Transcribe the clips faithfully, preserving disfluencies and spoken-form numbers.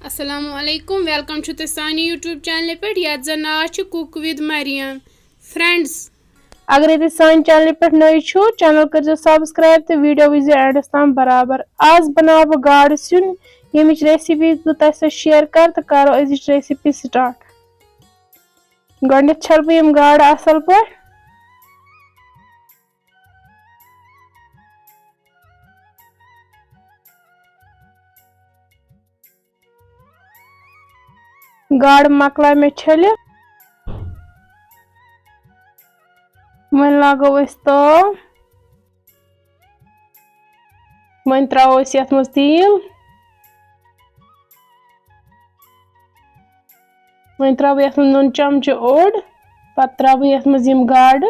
السلام علیکم، ویلکم چھُو تُہۍ سانہِ YouTube چینلہِ پٮ۪ٹھ، یَتھ زَن ناو چھُ Cook with Mariam. فرینڈز، اگرے تُہۍ سانہِ چینلہِ پٮ۪ٹھ نٔوۍ چھِو، چینل کٔرزیٚو سبسکرائب تہٕ ویڈیو وٕچھزیٚو اینڈس تام برابر. آز بناوٕ بہٕ گاڈٕ سیُن، ییٚمِچ ریسپی بہٕ تۄہہِ سۭتۍ شیئر کرٕ، تہٕ کرو أزِچ ریسپی سٹارٹ. گۄڈٕنیتھ چھلہٕ بہٕ یِم گاڈٕ اصل پٲٹھۍ. گاڈٕ مۄکلایہِ مےٚ چھٔلِتھ. وۄنۍ لاگو أسۍ تٲو. وۄنۍ ترٛاوو أسۍ یَتھ منٛز تیٖل. وۄنۍ ترٛاوو یَتھ منٛز نُن چمچہٕ اوٚڑ. پَتہٕ ترٛاوو یَتھ منٛز یِم گاڈٕ.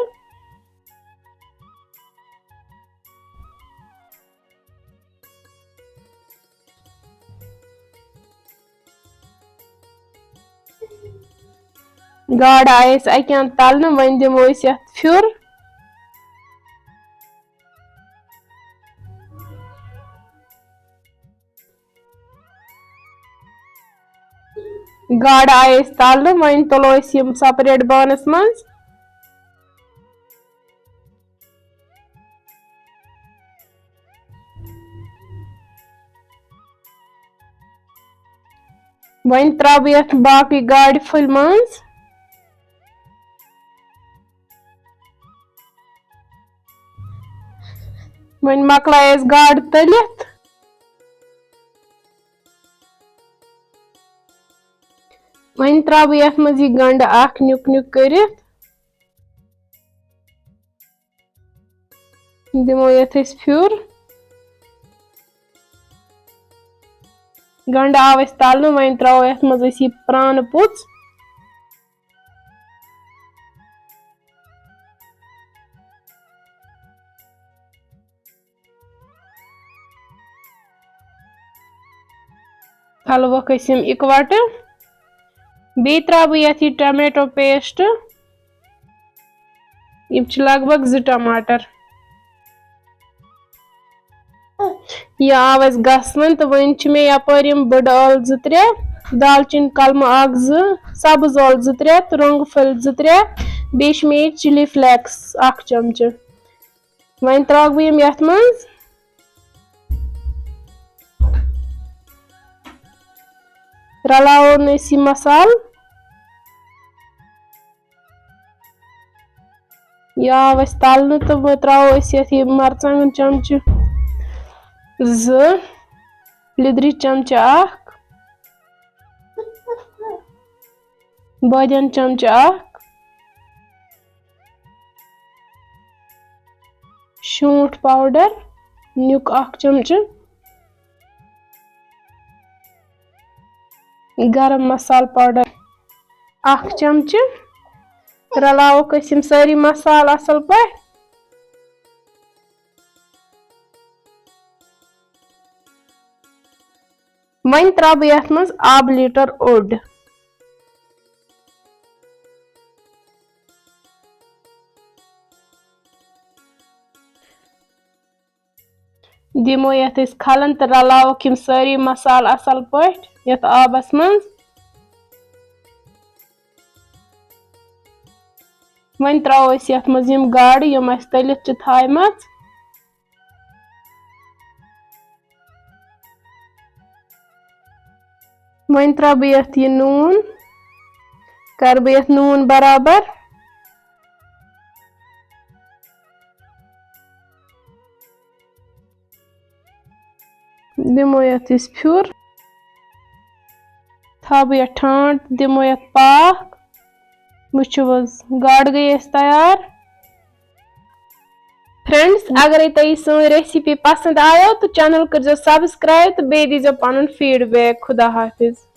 گاڈٕ آیہِ اَسہِ اَکہِ اَندٕ تَلنہٕ، وۄنۍ دِمو أسۍ یَتھ پھیُر. گاڈٕ آیہِ اَسہِ تَلنہٕ، وۄنۍ تُلو أسۍ یِم سیپریٹ بانَس منٛز. وۄنۍ ترٛاوٕ بہٕ یَتھ باقٕے گاڈِ پھٔلۍ منٛز. وۄنۍ مۄکلایہِ اَسہِ گاڈٕ تٔلِتھ. وۄنۍ ترٛاوٕ بہٕ یَتھ منٛز یہِ گنٛڈٕ اکھ نیُک نیُک کٔرِتھ. دِمو یَتھ أسۍ پھیُر. گنٛڈٕ آو اَسہِ تَلنہٕ، وۄنۍ ترٛاوو یَتھ منٛز أسۍ یہِ پرٛانہٕ پوٚژھ. تھلوکھ أسۍ یِم اِکوَٹہٕ۔ بیٚیہِ ترٛاوٕ بہٕ یَتھ یہِ ٹمیٹو پیسٹ۔ یِم چھِ لگ بگ زٕ ٹماٹر۔ یہِ آو اَسہِ گژھنہٕ تہٕ وۄنۍ چھِ مےٚ یَپٲرۍ یِم بٔڑٕ ٲلہٕ زٕ ترٛےٚ، دالچیٖن کلمہٕ اکھ زٕ، سبٕز ٲلہٕ زٕ ترٛےٚ تہٕ رۄنٛگہٕ پھٔلۍ زٕ ترٛےٚ، بیٚیہِ چھِ مےٚ ییٚتہِ چِلی فلیکس اکھ چمچہٕ۔ وۄنۍ ترٛاوٕ بہٕ یِم یَتھ منٛز۔ رلاوو نہٕ أسۍ یہِ مسالہٕ۔ یہِ آو اَسہِ تَلنہٕ تہٕ وۄنۍ ترٛاوو أسۍ یَتھ یہِ مرژٕوانٛگن چمچہٕ زٕ، لیٚدرِ چمچہٕ اکھ، بٲدیان چمچہٕ اکھ، شونٛٹھ پاوڈر نیُک اکھ چمچہٕ، گرم مسالہٕ پاوڈر اکھ چمچہٕ۔ رلاوکھ أسۍ یِم سٲری مسالہٕ اصل پٲٹھۍ۔ وۄنۍ ترٛاوٕ بہٕ یَتھ منٛز آبہٕ لیٖٹر اوٚڑ۔ دِمو یَتھ أسۍ کھلَن تہٕ رلاوکھ یِم سٲری مسالہٕ اَصٕل پٲٹھۍ یَتھ آبَس منٛز۔ وۄنۍ ترٛاوو أسۍ یَتھ منٛز یِم گاڈٕ، یِم اَسہِ تٔلِتھ چھِ تھایمَژٕ۔ وۄنۍ ترٛاوٕ بہٕ یَتھ یہِ نوٗن، کَرٕ بہٕ یَتھ نوٗن برابر۔ دِمو یَتھ أسۍ پھیُر، تھاوٕ بہٕ یَتھ ٹھانٛڈ، دِمو یَتھ پاکھ۔ وٕچھِو حظ، گاڈٕ گٔے اَسہِ تیار۔ فرینڈز، اگرے تۄہہِ یہِ سٲنۍ ریسیپی پسنٛد آیو تہٕ چینل کٔرزیٚو سبسکرایب تہٕ بیٚیہِ دیٖزیٚو پنُن فیڈ بیک۔ خدا حافظ۔